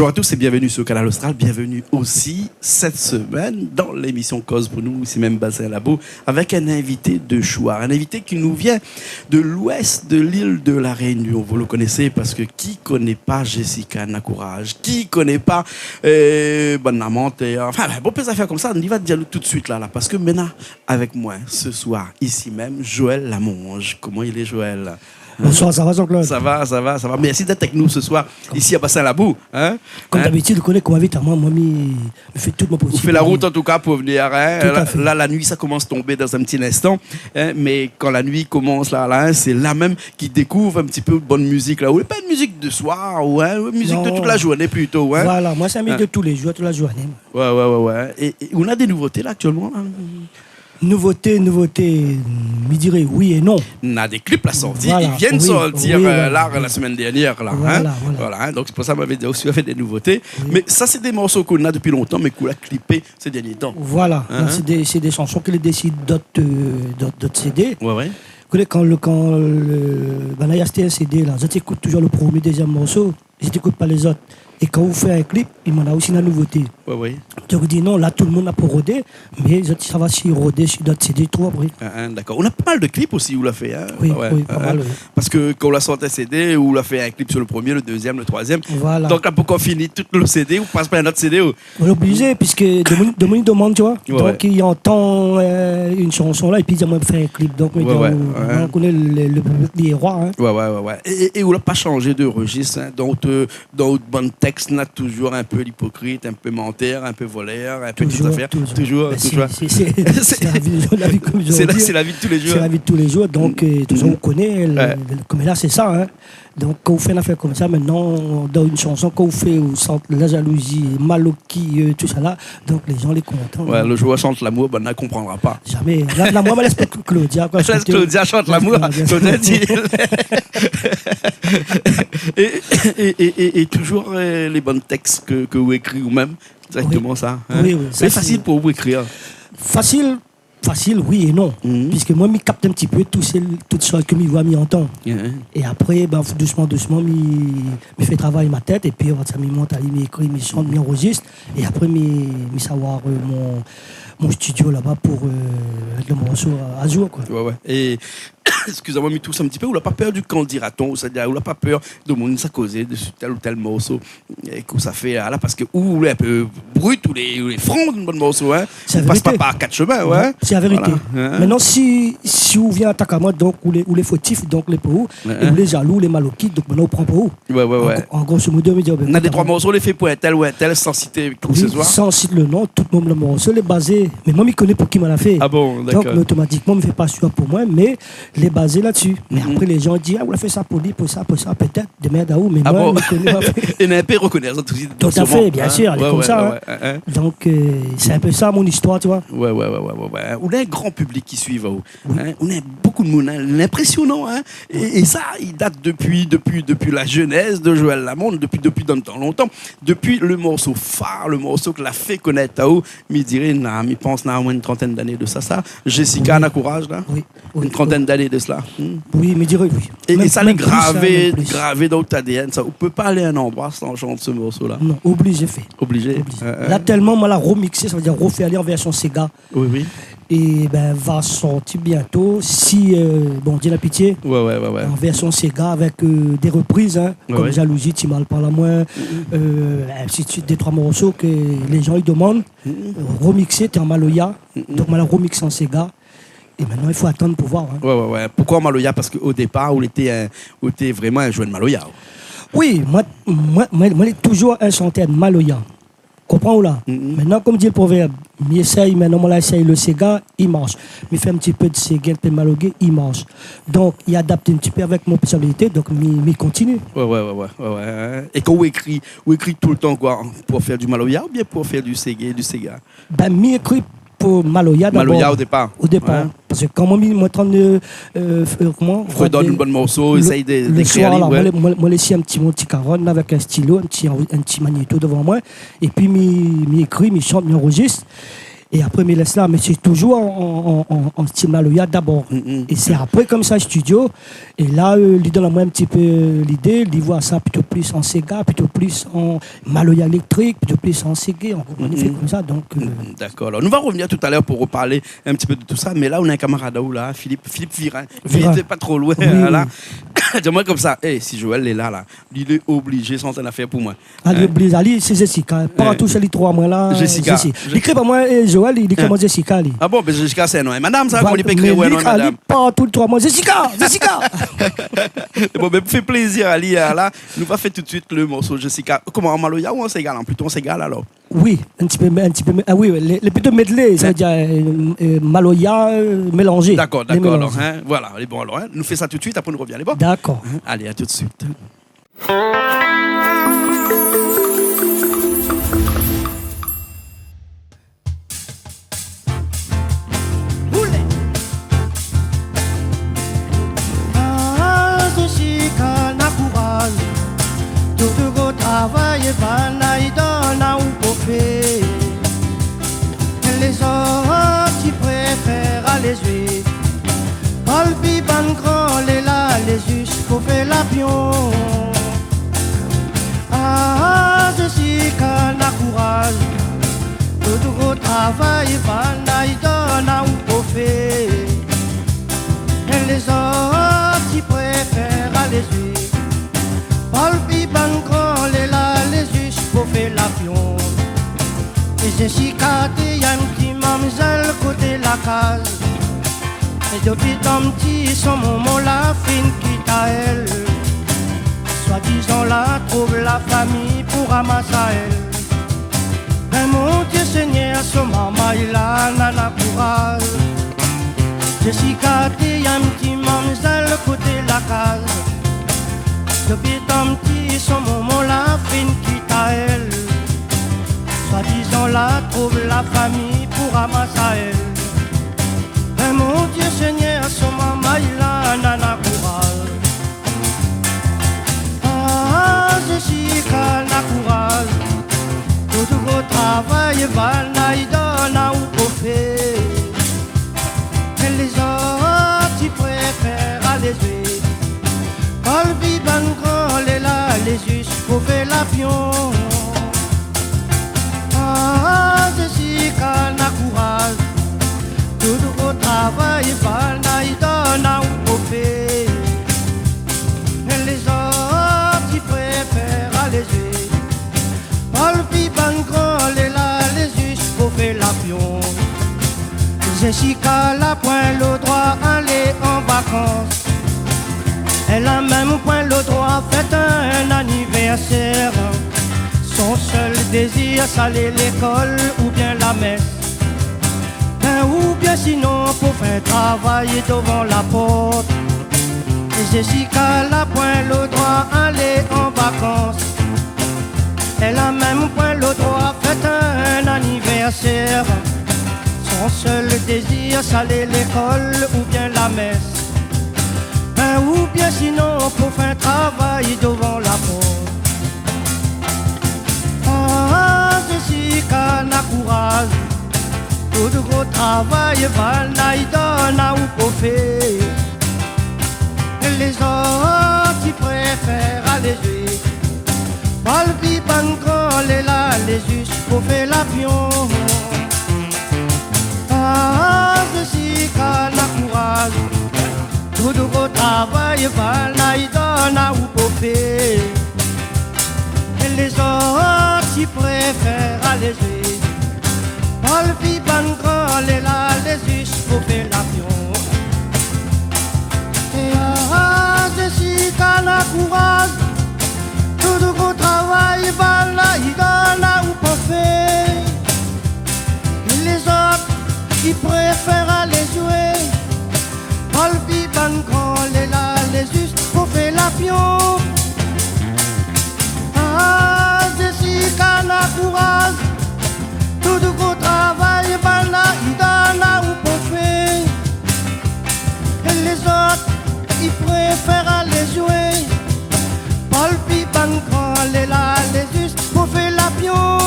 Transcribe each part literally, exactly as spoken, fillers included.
Bonjour à tous et bienvenue sur Kanal Austral. Bienvenue aussi cette semaine dans l'émission Koz pou nou, isi mèm Bassin Labou, avec un invité de choix, un invité qui nous vient de l'ouest de l'île de la Réunion. Vous le connaissez parce que qui connaît pas Jessica Nacourage, qui connaît pas, euh, Bonne Amante, euh, enfin, bon, pé zafèr konmsa, nou va dir anou tout de suite la, la, parce que maintenant, avec moi ce soir, ici même, Joël Lamonge. Comment il est, Joël ? Bonsoir, ça va, Jean-Claude ? Ça va, ça va, ça va. Merci d'être avec nous ce soir, ici à Bassin Labou, hein ? Comme d'habitude, ou koné koman mi invit amoin, moin, mi, mi fé tout mon posib. Ou fé la rout, en tout cas, pour venir, hein ? Tout à fait. Là, la nuit, ça commence à tomber dans un petit instant, hein, mais quand la nuit commence, là, là, hein, c'est là même qu'ils découvrent un petit peu bonne musique, là. Ou pas une musique de soir, ou, hein, une musique de toute la journée plutôt, hein ? Non. Voilà, moin, sé in mizik de tous les jours, toute la journée. Ouais, ouais, ouais, ouais. Et, et on a des nouveautés, là, actuellement, là ? Nouveauté, nouveauté, mi diré oui et non. Na dé clip la sorti, voilà, i vien de sortir, oui, euh, voilà, la semaine dernière, là, hein. Voilà, voilà. Voilà, hein. Donc, sé pou sa mi la di aou si ou lavé dé nouveauté. Oui. Mé sa, sé dé morso k'ou néna dopi lontan, mé k'ou la clipé sé dernié tan. Voilà, hein, sé dé, sé dé shanson ke lé dési d'ot, euh, d'ot, d'ot CD. Ouais, ouais. Kan le, kan le, banna i ashèt in CD, la, zot i ékout toujour le promié, dézièm morso. Zot i ékout pa lézot. É kan ou fé in clip, i demann aou si na nouvoté. Oui, oui. Donk ou di non, la tout le moun la pou rodé, mé zot i sava si rodé si d'ot CD, trouv apré. Ah, ah, dakor. Ou na pa mal de clip osi ou la fé, hein ? Oui, oui, pa mal, oui. Parske kan ou la sort in CD, ou la fé in clip sur le premier, le deuxième, le troisième. Voilà. Donk la pankor fini tout le CD, ou pas pa in not CD, ou... Ou lé oblizé, piske demoun, demoun i demann, tu vois. Ouais, ouais. Donk i antann, euh, in shanson la, épi i di amoin fé in clip. Donk, ouais, ouais, ou koné le, le piblik lé roi, hein. Ouais, ouais, ouais, ouais. É, é, é ou la pa shanjé de rejis, hein. Donk, euh, dan out bann tèks, na toujour in pé lipokrit, in pé mantèr, in pé volèr, in pé tout zafèr. Toujour, toujour. Toujour, toujour. Sé, sé, sé la vi, la vi konm i di. Sé la, sé la vi de tous les jours. Sé la vi de tous les jours. Donk, euh, tout sa, ou koné, le, le, konm la, sé sa, hein. Donk, kan ou fé in afèr konmsa, mintnan, dan in shanson, kan ou fé, ou shant la jalouzi, maloki, euh, tout sa la, donk lé jan lé kontan, hein. Ouais, le jour ou shant lamour, banna i konpranra pa. Jamé. La, lamour, ma lès Claudia, koi, shanté. Lès Claudia shant lamour. Lès Claudia shant lamour. Claudia di, é, é, é, é, é toujour, euh, lé bann tèks ke, ke ou ékri ou mèm, direkteman sa, hein ? Oui, oui, sa sé fasil pou ou ékrir. Fasil, fasil, oui é non. Mhm. Piske moin, mi kapt in ti pé tout sé, tout shoz ke mi voi, mi antann. Mhm. É apré, ben, dousman, dousman, mi, mi fé travay mon tèt, épi, anfin, sa, mi mont ali, mi ékri, mi shant, mi anrojist. É apré, mi, mi sava, euh, mon, mon studio laba pou, euh, mèt le morso a, a jour, koi. Ouais, ouais. É, eskiz amoin, mi tous in ti pé, ou la pa pèr du qu'en dira-t-on, ou sa, ou la pa pèr demoun sa kozé dési tèl ou tèl morso, é ke ou sa fé la, parske ou lé in pé brut, ou lé, ou lé fran dan out morso, hein. Sé la vérité. Ou pas pa par kat shemin, ouais. Sé la vérité. Voilà, hein. Mintnan, si, si ou vien atak amoin, donk ou lé, ou lé fotif, donk lé pou ou, é ou lé jalou, ou lé maloki, donk mintnan ou pran pou ou. Ouais, ouais, ouais. An, an grosso modo, mi di, oh, ben, ékout, na dé troi morso lé fé pou in tèl ou in tèl, san sité ki ke se soi. Oui, san sit le non, tout mon, le morso lé bazé. Mé moin, mi koné pou ki moin la fé. Ah bon, dakor. Donk, otomatikman, mi fé pa soi pou moin, mé lé bazé la-dsi. Mé apré, lé jan i di, ah, ou la fé sa pou li, pou sa, pou sa, pétèt, démèrd aou, mé moin, mi koné, moin. Ah bon ? É na in pé rokoné sa tout suit. Tout à fait, bien sûr, lé konmsa, hein. Ouais, ouais, ouais, ouais. Donk, euh, sé in pé sa mon istoir, tu vois. Ouais, ouais, ouais. Ou na in gran piblik ki suiv aou. Oui. Hein, ou na bonpé de moun, hein, lé inprésionan, hein. É, é sa, i dat dopi, dopi, dopi la jenès de Joël Lamonge, dopi, dopi dan tan lontan, dopi le morso far, le morso ke la fé konèt aou, mi diré, na, mi pans na omoin in trantèn d'ané de sa, sa. Jessica Nacourage, la. Oui, oui, oui. In trantèn d'ané de sela. Hmm. Oui, mi diré oui. É, é sa, lé gravé, gravé dan out ADN, sa. Ou pé pa alé in landroi san shant se morso-la. Non, oblizé fé. Oblizé. Oblizé. Euh, euh. La, tèlman moin la remixé, sa vé dir refé alé an vèrsion séga. Oui, oui. É ben, va sorti bientôt, si, euh, Bondié na pitié. Ouais, ouais, ouais, ouais. An vèrsion séga avèk, euh, dé repriz, hein, konm Jalouzi, Ti mal parl amoin, euh, ainsi de suite, dé troi morso ke lé jan i demann, euh, remixé, té an maloya. Donk, moin la remix an séga. É mintnan, i fo atann pou voir, hein. Ouais, ouais, ouais. Poukosa an maloya ? Parske o dépar, ou lété in, ou lété vréman in zèn maloya. Oui, moin, moin, moin, moin lé toujour in shantèr maloya. Konpran ou la ? Mintnan, konm di le provèrb, mi éséy, mintnan moin la éséy le séga, i marsh. Mi fé in ti pé de séga, in pé maloké, i marsh. Donk, i adapt in ti pé avèk mon pèrsonalité, donk mi, mi kontinié. Ouais, ouais, ouais, ouais, ouais, ouais. É kan ou ékri, ou ékri toultan koi, pou fé du maloya oubien pou fé du séga, du séga ? Ben, mi ékri pou maloya dabor. Maloya o dépar. O dépar. Ouais. Parske kan moin, mi, moin, antrinn, euh, euh, koman, fredone in bann morso, éséy de, le soir, la, moin, moin, moin lé si in ti, mon ti karone avèk in stilo, in ti, in ti magnéto dovan moin, épi mi, mi ékri, mi shant, mi anrojist. É apré, mi lès la, mé sé toujour an, an, an, an, an stil maloya dabor. Mm, mm. É sé apré, konmsa, studio. É la, euh, li donn amoin in ti pé, euh, lidé, li voi sa plito plis an séga, plito plis an maloya éléktrik, plito plis an séga, an konpran, li fé konmsa, donk, euh. Mm, dakor. Alor, nou va revenir talèr pou reparl in ti pé de tout sa, mé la, ou na in kamarad aou la, Philippe, Philippe Virin. Virin. Li lé pa tro loin, la. Oui. Di amoin konmsa, é, si Joël lé la, la, li lé oblizé sort in afèr pou moin. Ali, oblizé, ali, sé Jessica, partou sé li troi, moin la, Jessica. Jessica. Li ékri pa moin, é Joël, li, li koman Jessica, li. Ah bon, bin Jessica, sé in non. É madam, sa, koman li pé ékri, mé ouais, li, non, ali, madam. Partou troi moin, Jessica, Jessica. Bon, bin, fé plézir ali, la, nou va fé tout suit le morso Jessica. Koman, an maloya ou an séga, la ? Plito an séga, alor ? Oui, in ti pé, in ti pé, ah oui, oui, lé, lé plito medley, sa vé dir, euh, euh, maloya, euh, mélanzé. Dakor, dakor, alor, in, voilà, lé bon, alor, in, nou fé sa tout suit, apré nou revien, lé bon ? Dakor. In, alé, a tout suit. Roulé. Ah, Jessica, na kouraz. Tout gro travay, é bann adan na ou pou fé. Lézot i préfèr alé zoué. Pal pi bann gran lé la, lé zis pou fé lapion. Ah, Jessica, na kouraz. Tout gro travay, bann adan na ou pou fé. Lézot i préfèr alé zoué. Pal pi bann gran lé la, lé zis pou fé lapion. É Jessica té in ti mamzèl koté la kaz. É dopi tan pti, son momon la fine kit aèl. Swadizan la trouv la fami pou ramas aèl. Bin mon Dié Ségnèr, son momon la nana kouraz. Jessica té in ti mamzèl koté la kaz. Dopi tan pti, son momon la fine kit aèl. Swadizan la trouv la fami pou ramas aèl. Bin mon Dié Ségnèr, son momon la nana kouraz. Ah, Jessica, na kouraz. Tout gro travay, bann adan na ou pou fé. Lézot i préfèr alé zoué. Pal pi bann gran lé la, lé zis pou fé lapion. Ah, Jessica, na kouraz. Tout gro travay, bann adan na ou pou fé. Lézot i préfèr alé zoué. Pal pi bann gran lé la, lé zis pou fé lapion. Jessica la poin lo droi alé an vakans. Èl la mèm poin lo droi fèt in anivèrsèr. Son sèl dézir, sa lé lékol oubien la mès. Bin, oubien sinon, pou fé in travay dovan la port. É Jessica la poin lo droi alé an vakans. Èl la mèm poin lo droi fèt in anivèrsèr. Son sèl dézir, sa lé lékol oubien la mès. Bin, oubien sinon, pou fé in travay dovan la port. Ah, Jessica, na kouraz. Tout gro travay, bann adan na ou pou fé. Lézot i préfèr alé zoué. Pal pi bann gran lé la, lé zis pou fé lapion. Ah, Jessica, na kouraz. Tout gro travay, bann adan na ou pou fé. Lézot i préfèr alé zoué. Pal pi bann gran lé la, lé zis pou fé lapion. É ah, Jessica, na kouraz. Tout gro travay, bann adan na ou pou fé. Lézot i préfèr alé zoué. Pal pi bann gran lé la, lé zis pou fé lapion. Ah, Jessica, na kouraz. Tout gro travay, bann adan na ou pou fé. É lézot i préfèr alé zoué. Pal pi bann gran lé la, lé zis pou fé lapion.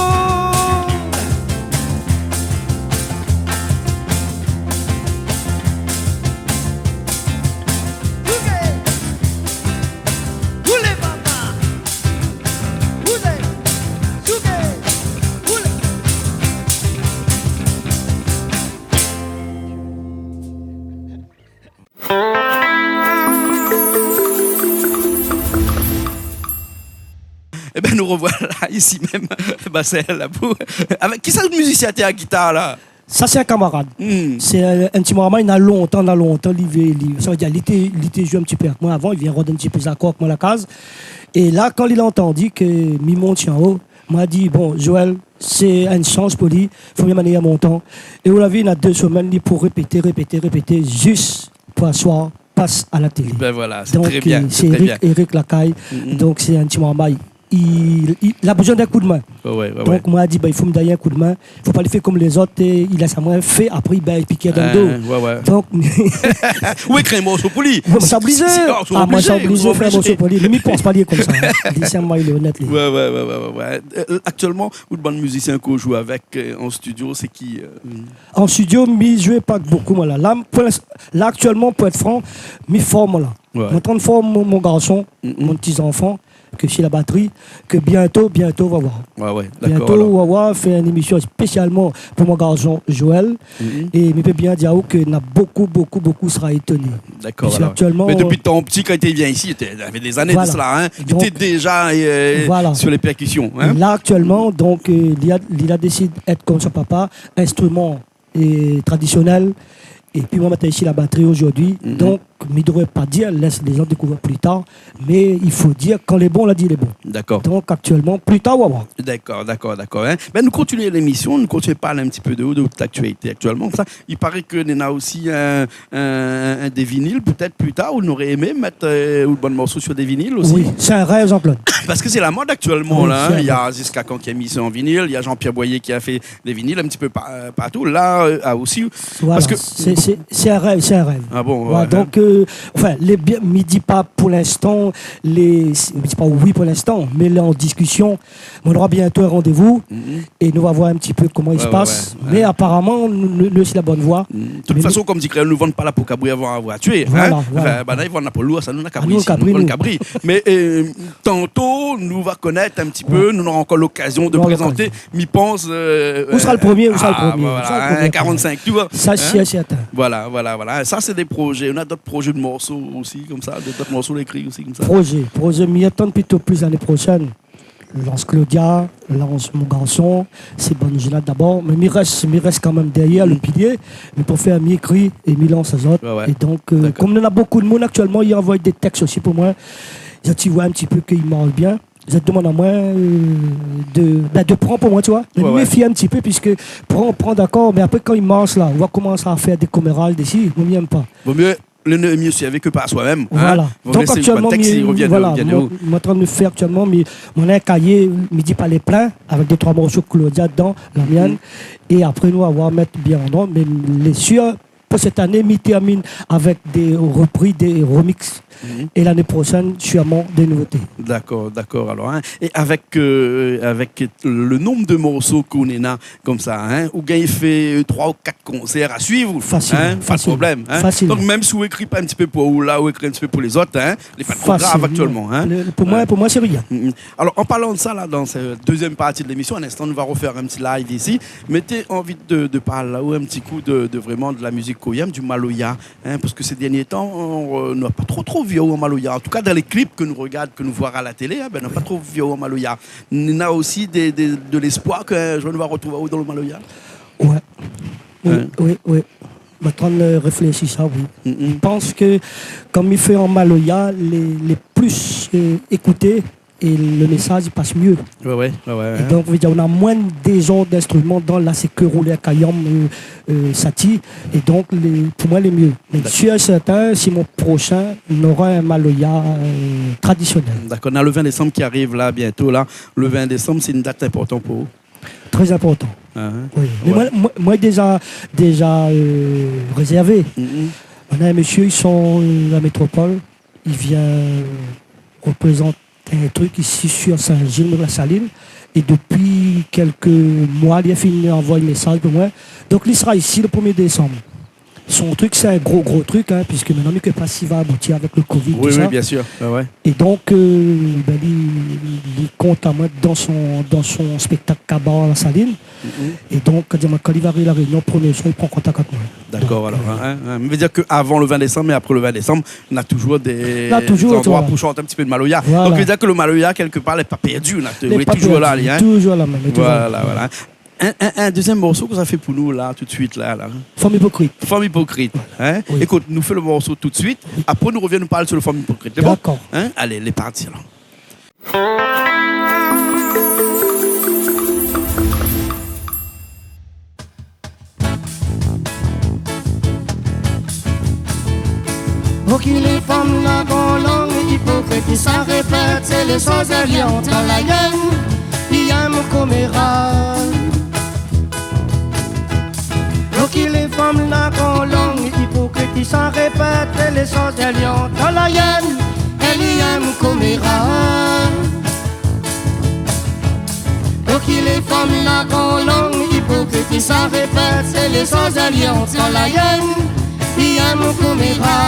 Bin, nou rovoila isi mèm, Bassin Labou. Avèk kisa, out mizisien té a gitar la ? Sa sé in kamarad. Hmm. Sé in, in ti marmay, na lontan, na lontan, li vé, li, sa vé dir, li té, li té zoué in ti pé avèk moin avan, li vien rod in ti pé zakor avèk moin la kaz. É la, kan li la antandi ke mi mont anlèr, moin la di, bon, Joël, sé in shans pou li, fo bien manièr mont. É ou la vi, na dé semèn, li pou répété, répété, répété, zis pou aswar, pas a la télé. Bin voilà, sé trè bien, sé trè bien. Donk, euh, sé Eric, Eric Lacaille. Mhm. Donk, sé in ti marmay. Li, li, li la bezoin d'in koudmin. Ouais, ouais, ouais, ouais. Donk, moin la di, bin, i fo mi done ali in koudmin. Fo pa li fé konm lézot, é li lès amoin fé, apré, bin, i pik dan lo do. Ah, ouais, ouais. Donk, ou ékri in morso pou li. Moin, moin lé oblizé. Si, si, ah, moin lé oblizé, fé in morso pou li. Mé mi pans pa li lé konmsa, hein. Li sé in marmay, li lé onèt, li. Ouais, ouais, ouais, ouais, ouais, ouais. Euh, aktièlman, out bann mizisien ke ou zoué avèk, euh, an studio, sé ki, euh, An studio, mi zoué pa bokou, moin, la. La, pou lins-, la, aktièlman, pou èt fran, mi form, la. Ouais. Moin lé antrin form mon, mon garson, mhm, mon ti zanfan, ke sé la batri, ke bientô, bientô, ou va voir. Ouais, ouais, dakor, alor. Bientô, ou va voir, fé in émision spésialman pou mon garson Joël. Mhm. É mi pé bien dir aou ke na bokou, bokou, bokou sra étoné. Dakor, alor. Parske aktièlman, mé dopi tan pti, kan li té vien isi, li té, navé dé zané de sela, hein. Voilà. Donk, li té déza, euh, voilà, sur les percussions, hein. La, aktièlman, donk, euh, li la, li la désid èt konm son papa, instriman é tradisionèl. É pi moin, mi mèt isi la batri zordi. Mhm. Donk, mi devré pa dir, lès lé zan dékouvèr pli tar, mé i fo dir, kan lé bon, la di lé bon. Dakor. Donk, aktièlman, pli tar, ou va voir. Dakor, dakor, dakor, hein. Bin, nou kontinié lémision, nou kontinié parl in ti pé de ou, de out aktialité aktièlman. Sa, i paré ke néna osi in, in, in, dé vinil, pétèt pli tar, ou noré émé mèt, euh, out bann morso sur dé vinil osi. Oui, sé in rèv, Jean-Claude. Parske sé la mod aktièlman, la, hein. Oui, sé la mod. Na Ziska Kan ki la mi sa an vinil, na Jean-Pierre Boyer ki la fé dé vinil in ti pé pa-, euh, partou. La, euh, ah, osi. Voilà, parske sé, sé, sé in rèv, sé in rèv. Ah bon, ouais, hein. Voilà, donk, euh, anfin, lé bien, mi di pa pou linstan, lé, mi di pa oui pou linstan, mé lé an diskision. Moin nora bientô in randévou, mhm, é nou va voir in ti pé koman i pas. Ouais, ouais, ouais. Mé aparaman, nou, nou, nou lé si la bone voi. Mhm. De tout fason, konm di kréol, nou vann pa la po kabri avan avoir tué, hein. Voilà, voilà. Anfin, banna i vann la po lour, sa, nou, nou na kabri isi, nou vann kabri. Mé, euh, tanto, nou va konèt in ti pé, nou nora ankor lokazion de prézanté, mi pans, euh, ou sra le premié, ou sra le premié, ah, voilà, ou sra le premié, karant-sink tour, hein. Sa, sé sèrtin. Voilà, voilà, voilà. Sa, sé dé projé. Ou na dot projé de morso osi, konmsa, dot morso ékri osi, konmsa. Projé, projé, mi atann plito plis lané proshèn. Lans Claudia, lans mon garson, sé bann jenn-la dabor, mé mi rès, mi rès kanmèm dèrièr, le pilié, mé pou fé mi ékri é mi lans lézot. Ouais, ouais. É donk, euh, dakor, konm nou na bokou de moun aktièlman, i anvoy dé tèks osi pou moin. Zot i voi in ti pé ke i marsh bien. Zot i demann amoin, euh, de, bin, de pran pou moin, tu vois. Ouais, ouais. Mé mi méfi in ti pé, piske pran, pran, dakor, mé apré, kan i marsh la, ou va komans a fé dé koméraz dési, moin, mi èm pa. Vo mié lé mié sèrvi ke par soi-mèm, hein. Voilà. Vo mié sé in bone tèks, i rovien, i rovien de ou. Donk, aktièlman, mi, voilà, moin, moin lé antrin de fé aktièlman, mi, moin na in kayé, mi di pa lé plin, avèk dé-troi morso Claudia dedan, la mienne. Mhm. É apré, nou va mèt bien an ord, mé lé sir, pou sèt ané, mi tèrmine avèk dé repri, dé remix. Mhm. É lané proshèn, sirman, dé nouvoté. Dakor, dakor, alor, hein. É avèk, euh, avèk le nonb de morso ke ou néna, konmsa, hein, ou gingn fé, euh, troi ou kat konsèr a suiv, hein, pa de problèm, hein. Fasil, fasil. Fasil. Donk, mèm si ou ékri pa in ti pé pou ou la, ou ékri in ti pé pou lézot, hein, lé pa tro grav aktièlman, hein. Fasil, ouais. Le, pou moin, pou moin, sé rien. Mm, mm. Alor, an parlan de sa, la, dan sèt dézièm parti de lémision, in instan, nou va rofé in ti live isi, mé té anvi de, de parl aou in ti kou de, de vréman de la mizik koyèm, du maloya. Hein, parske sé dèrnié tan, euh, nou la pa tro, tro vi aou an maloya. An tou ka, dan lé klip ke nou rogard, ke nou voi a la télé, hein, bin, nou la pa tro vi aou an maloya. Néna osi dé, dé, de lèspoir ke, euh, in zour nou va rotrouv aou dan le maloya. Ouais. Oui, oui, oui. Moin lé antrin réfléshi sa, oui. Mm, mm. Mi pans ke, konm mi fé an maloya, lé, lé plis, euh, ékouté, é le mésaz i pas mié. Ouais, ouais, ouais, ouais. É donk, vé dir, ou na moin de zor d'instriman dedan, la, sé ke roulèr, kayanm, euh, euh, sati. É donk, lé, pou moin, lé mié. Dakor. Mé sir é sèrtin, si mon proshin nora in maloya, euh, tradisionèl. Dakor, na le vin désanm ki ariv la, bientô la. Le vin désanm, sé in dat inportan pou ou ? Trè inportan. Ah, hein. Oui. Ouais. Mé moin, moin, moin déza, déza, euh, rézèrvé. Mm, mm. Moin na in mésyé, i son, euh, la métropol, i vien, euh, reprézant in trik isi sur Saint-Gilles, La Saline. É dopi kèk moi, li la fine anvoy mésaz pou moin. Donk, li sra isi le premié désanm. Son trik, sé in gro, gro trik, hein, piske mintnan, mi koné pa si va aboutir avèk le covid, oui, tousa. Oui, bien sûr. Ouais, ouais. É donk, euh, bin, li, li kont amoin dan son, dan son spéktak kabar La Saline. Mm, mm. É donk, kan li va ariv La Rényon, premié soir, li pran kontak avèk moin. Dakor, alor, in, in. Donk, euh, mi vé dir ke avan le vin désanm é apré le vin désanm, na touzour dé zandroi pou shant in ti pé de maloya. Voilà. Donk, i vé dir ke le maloya, kèlkepar, lé pa pèrdi, la. Lé pa pèrdi, touzour la, li, in. Touzour la mèm, touzour la mèm. Voilà, voilà. In, in, in dézièm morso ke zot la fé pou nou la, tout suit la, la. Fanm ipokrit. Fanm ipokrit, in. Oui. Ékout, nou fé le morso tout suit. Apré, nou rovien, nou parl su le fanm ipokrit. Lé bon ? Dakor. In ? Alé, lé parti, alor. Oki lé fanm la gran lang, ipokrit, i sa répèt, sé lé sozèl i antann la yèn, i yèm koméra. Oki lé fanm la gran lang, ipokrit, i sa répèt, sé lé sozèl i antann la yèn, èl i yèm koméra. Oki lé fanm la gran lang, ipokrit, i sa répèt, sé lé sozèl i antann la yèn, i yèm koméra.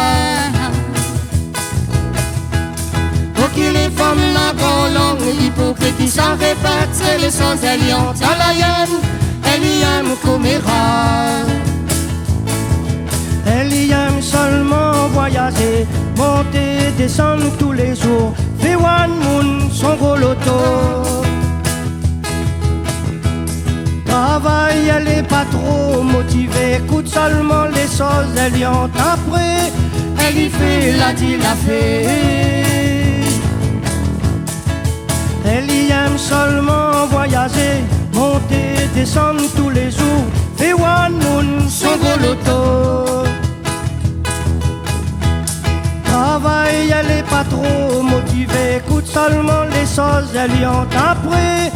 Oki lé fanm la gran lang, ipokrit, i sa répèt, sé lé sozèl i antann la yèn, èl i yèm koméra. Èl i yèm sèlman voyazé, monté, désann tou lé zour, fé oir moun son gro loto. Travay, èl lé pa tro motivé, ékout sèlman lé sozèl i antann, apré èl i fé la di la fé. Èl i yèm sèlman voyazé, monté, désann tou lé zour, fé oir moun son gro loto. Travay, èl lé pa tro motivé, ékout sèlman lé sozèl i antann, apré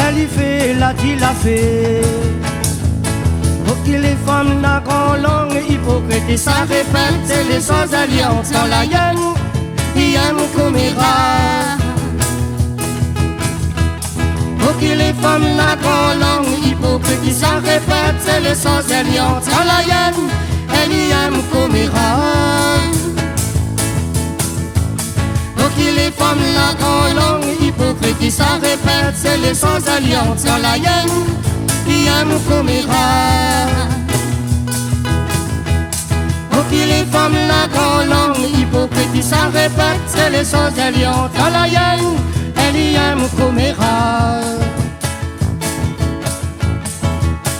èl i fé la di la fé. Oki lé fanm la gran lang, ipokrit, i sa répèt, sé lé sozèl i antann la yèn, i yèm koméra. Oki lé fanm la gran lang, ipokrit, i sa répèt, sé lé sozèl i antann la yèn, èl i yèm koméra. Oki lé fanm la gran lang, ipokrit, i sa répèt, sé lé sozèl i antann la yèn, i yèm koméra. Oki lé fanm la gran lang, ipokrit, i sa répèt, sé lé sozèl i antann la yèn, èl i yèm koméra.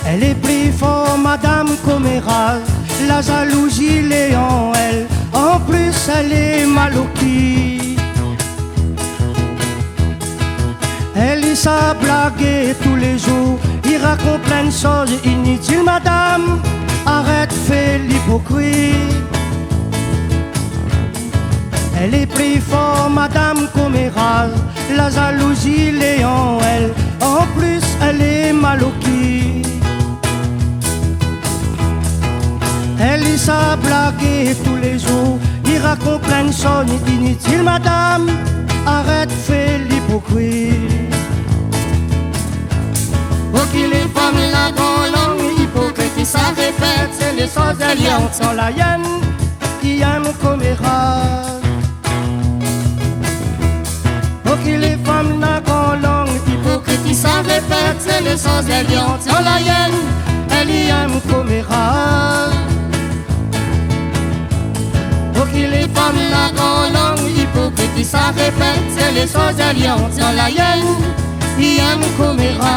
Èl lé pli for, madam koméra, la zalouzi lé an èl, an plis èl lé maloki. Èl i sa blagé tou lé zour, i rakont plin soz initil, madam, arèt fé lipokrit. Èl lé pli for, madam koméra, la zalouzi lé an èl, an plis èl lé maloki. Èl i sa blagé tou lé zour, i rakont plin soz initil, madam, arèt fé lipokrit. Oki lé fanm la gran lang, ipokrit, i sa répèt, sé lé sozèl i antann la yèn, i yèm koméra. Oki lé fanm la gran lang, ipokrit, i sa répèt, sé lé sozèl i antann la yèn, èl i yèm koméra. Oki lé fanm la gran lang, ipokrit, i sa répèt, sé lé sozèl i antann la yèn, i yèm koméra.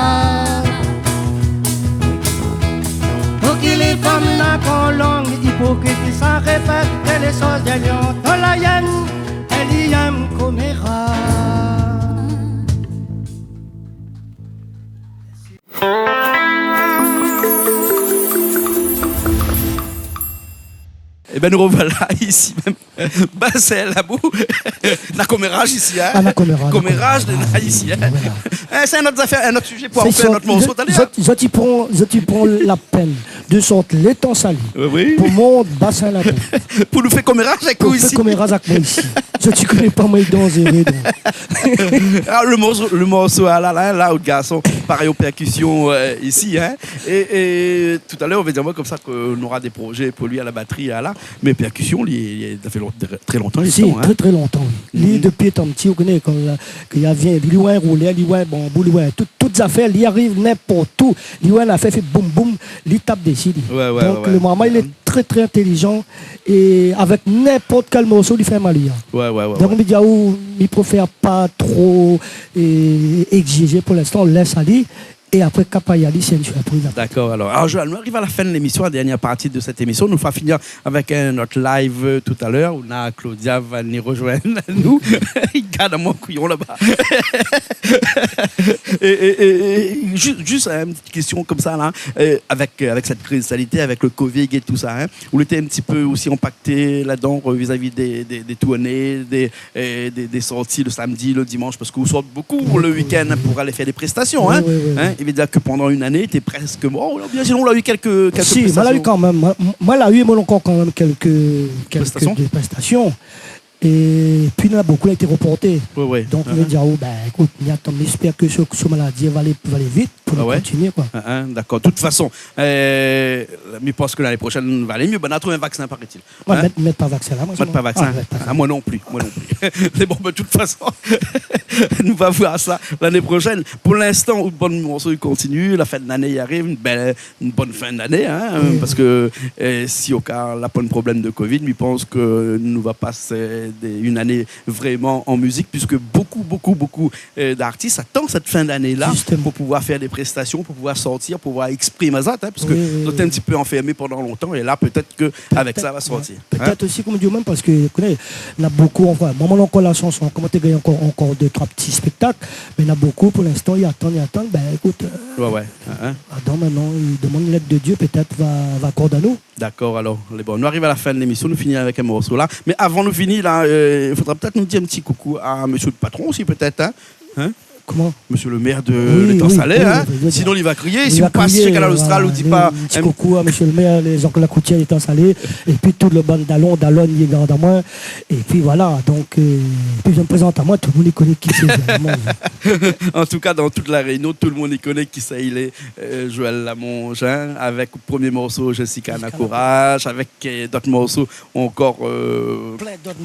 Oki lé fanm la gran lang, ipokrit, i sa répèt, sé lé sozèl i antann la yèn, èl i yèm koméra. Ében, nou rovoila isi mèm. Bassin Labou. Na koméraj isi, in ? Ah, na koméraj, na koméraj, na isi, in ? Voilà. In, sé in ot zafèr, in ot sizé pou fé in ot morso talèr. Zot, zot i pran, zot i pran la pèn de sort Létan Sali, oui, oui, pou mont Bassin Labou. Pou nou fé koméraj avèk ou isi. Pou fé koméraj avèk moin isi. Zot i koné pa moin lé danzéré, donk. Ah, le morso, le morso, ah la la, la, out garson, parèy o pèrkision, euh, isi, in. É, é talèr, ou va dir amoin konmsa ke nou nora dé projé pou li a la batri, ah la. Mé pèrkision, li, li, sa fé Trè, trè lontan, zisteman, in. Si, trè, trè lontan, wi. Li, dopi étan pti, ou koné, kan la, kan li vien, li, li oi in roulèr, li oi in banbou, li oi in tout, tout zafèr, li ariv ninport ousa, li oi in afèr, i fé boum, boum, li tap dési, li. Wé, wé, wé. Donk, le marmay, li lé trè, trè intélizan, é avèk ninport kèl morso, li fé in mèyèr. Wé, wé, wé. Donk, mi di aou, mi préfèr pa tro, é, égzizé pou linstan, lès ali. É apré, kan pa i alé, sé in sirpriz apré. Dakor, alor. Alor, Joël, nou ariv a la fin de lémisyon, la dèrnièr parti de sèt émisyon. Nou va finir avèk in not live, euh, talèr. Ou na Claudia va ni rozoinn anou. I gard amoin kouyon laba. É, é, é, é, zis, zis in ti késtion konmsa, la. Euh, avèk, euh, avèk sèt kriz sanitèr, avèk le covid é tousa, in, ou lété in ti pé osi inpakté ladan, euh, vizavi dé, dé, dé tourné, dé, é dé, dé sorti le samdi, le dimansh, parske ou sort bokou le week-end pou alé fé dé prèstasyon, in. Wi, wi, wi. In, i vé dir ke pandan in ané, té prèsk mor, oubien sinon, ou la u kèlk, kèlk prèstasyon ? Si, moin la u kanmèm. Moin, moin la u, moin ankor kanmèm kèlk, kèlk dé prèstasyon. É pi, na bokou la été reporté. Wi, wi. Donk, i vé dir, oh, bin, ékout, mi atann, mi éspèr ke se, se maladi va alé, va alé vit pou nou kontinié, koi. Ah, in, dakor. De tout fason, euh, mi pans ke lané proshèn va alé myé. Bin, na trouv in vaksin, paraît-il. Moin, mèt, mèt pa vaksin la, moin. Mèt pa vaksin. Ah, mèt pa sa. Ah, moin non pli, moin non pli. Mé bon, bin, de tout fason, nou va voir sa lané proshèn. Pou linstan, out bann morso i kontinié, la fin de lané i ariv, in bèl, in bone fin de lané, in, wi, parske, euh, si oka la pa de problèm de covid, mi pans ke nou va pasé dé, in ané vréman an mizik, puiske bokou, bokou, bokou euh, d'artis atann sèt fin d'ané la pou pouvoir fé dé prèstasyon, pou pouvoir sortir, pou pouvoir éksprim azot, in, parske zot lété in ti pé anfèrmé pandan lontan, é la, pétèt ke avèk sa, va sortir. Pétèt osi, konm di ou mèm, parske, ou koné, na bokou, anfin, moin, moin ankor la shanson, koman té gingn ankor, ankor dé, troi ti spéktak, mé na bokou, pou linstan, i atann, i atann, bin, ékout, euh, adan, mintnan, i demann lèd de Dieu, pétèt va, va akord anou. Dakor, alor, lé bon. Nou ariv a la fin de lémisyon, nou fini avèk in morso la. Mé avan nou fini la, euh, i fodra pétèt nou di in ti koukou a mésyé le patron osi, pétèt, in ? In ? Koman ? Mésyé le mèr de Létan-Salé, in ? Wi, wi, wi, wi. Sinon, li va kriyé. Si ou pas shé Kanal Austral, ou di pa in ti koukou a mésyé le mèr, lé zan la koutièr Létan-Salé, épi tout le bann dalon, dalone, i gard amoin. Épi voilà, donk, euh, épi mi prézant amoin, tout le moun i koné kisa mi lé. An tou ka, dan tout La Rényon, tout le moun i koné kisa i lé. Euh, Joël Lamonge, in, avèk promié morso, Jessica Nakouraj, avèk, euh, d'ot morso ankor, euh,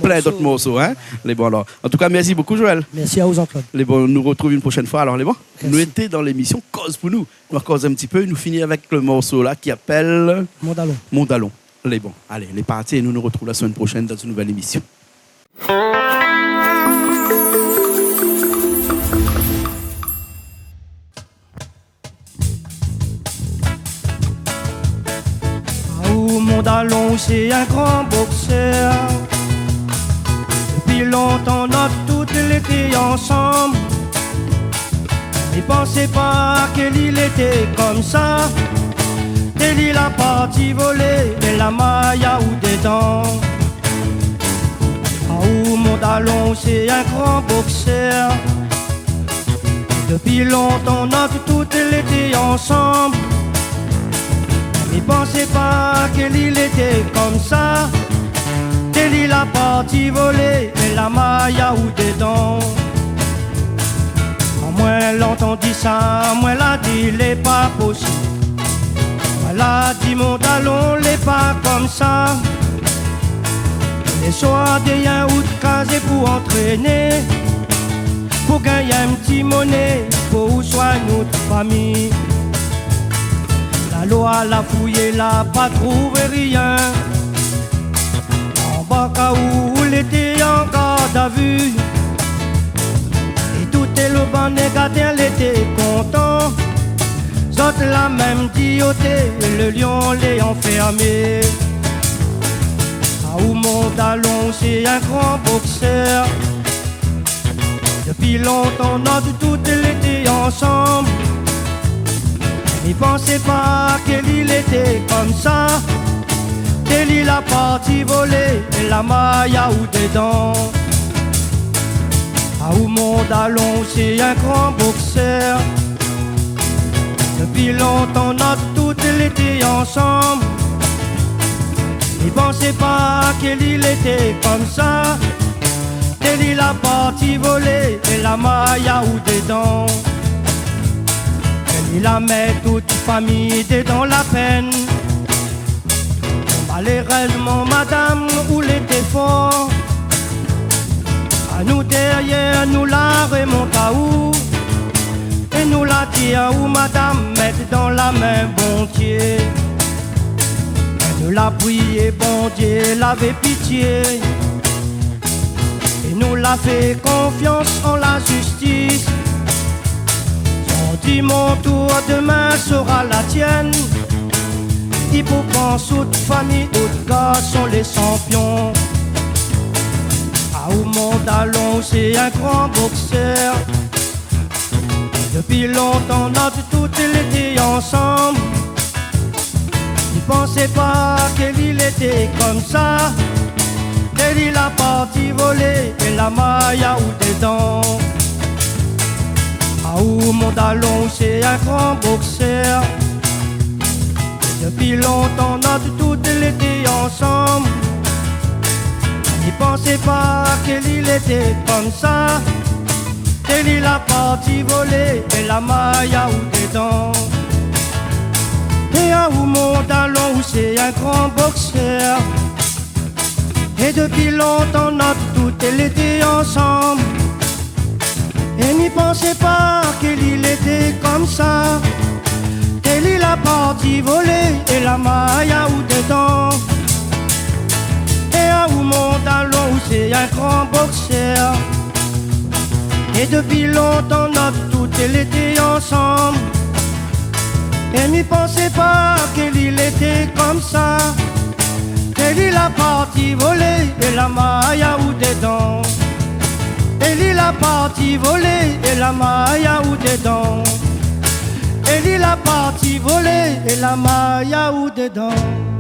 plin d'ot morso, in. Lé bon, alor. An tou ka, mèrsi bokou, Joël. Mèrsi a ou, Jean-Claude. Lé bon, nou artrouv in proshèn foi, alor, lé bon. Mèrsi. Nou lété dan lémisyon Koz pou nou. Nou la koz in ti pé, nou fini avèk le morso la ki apèl Mon Dalon. Mon Dalon. Lé bon. Alé, lé parti, é nou artrouv la semèn proshèn dan in nouvèl émisyon. Aou, Mon Dalon, sé in gran boksèr. Dopi lontan, nout tout lété ansanm. Mi pansé pa ke li lété konmsa. Té li la parti volé, é la may aou dedan. Aou, Mon Dalon, sé in gran boksèr. Dopi lontan, nout tout lété ansanm. Mi pansé pa ke li lété konmsa. Té li la parti volé, é la may aou dedan. Kan moin la antann sa, moin la di, lé pa posib. Moin la di, Mon Dalon, lé pa konmsa. Lé soir, dèrièr out kaz, é pou antréné, pou gingn in ti moné, pou ou soign out fami. La loi la fouyé, la pa trouvé rien. Anbark aou, ou lété an garde à vue. É tout le bann négatèr lété kontan. Zot la mèm di oté, le lion lé anfèrmé. Aou, Mon Dalon, sé in gran boksèr. Dopi lontan, nout tout lété ansanm. Mi pansé pa ke li lété konmsa. Té li la parti volé, é la may aou dedan. Aou, Mon Dalon, sé in gran boksèr. Dopi lontan, nout tout lété ansanm. Mi pansé pa ke li lété konmsa. Té li la parti volé, é la may aou dedan. Té li la mèt tout fami dedan la pèn. Malérèzman, madam, ou lété Anou dèryèr, nou la remont aou, é nou la di aou, madam, mèt dan la min Bondié. É nou la priyé Bondié, lavé pitié. É nou la fé konfians an la zistis. Zordi mon tour, domin sera la tièn. I pou pran out fami, out garson, lé sanpion. Aou mon dalon, sé in gran boksèr. Dopi lontan, nout tout lété ansanm. Mi pansé pa ke li lété konmsa. Té li la parti volé é la may aou dedan. Aou mon dalon, sé in gran boksèr. Dopi lontan, nout tout lété ansanm. Mi pansé pa ke li lété konmsa. Té li la parti volé é la may aou dedan. É aou mon dalon, ou sé in gran boksèr. É dopi lontan, nout tout lété ansanm. É mi pansé pa ke li lété konmsa. Té li la parti volé é la may aou dedan. É aou mon dalon, ou sé in gran boksèr. É dopi lontan, nout tout lété ansanm. É mi pansé pa ke li lété konmsa. Té li la parti volé é la may aou dedan. Té li la parti volé é la may aou dedan. Té li la parti volé é la may aou dedan.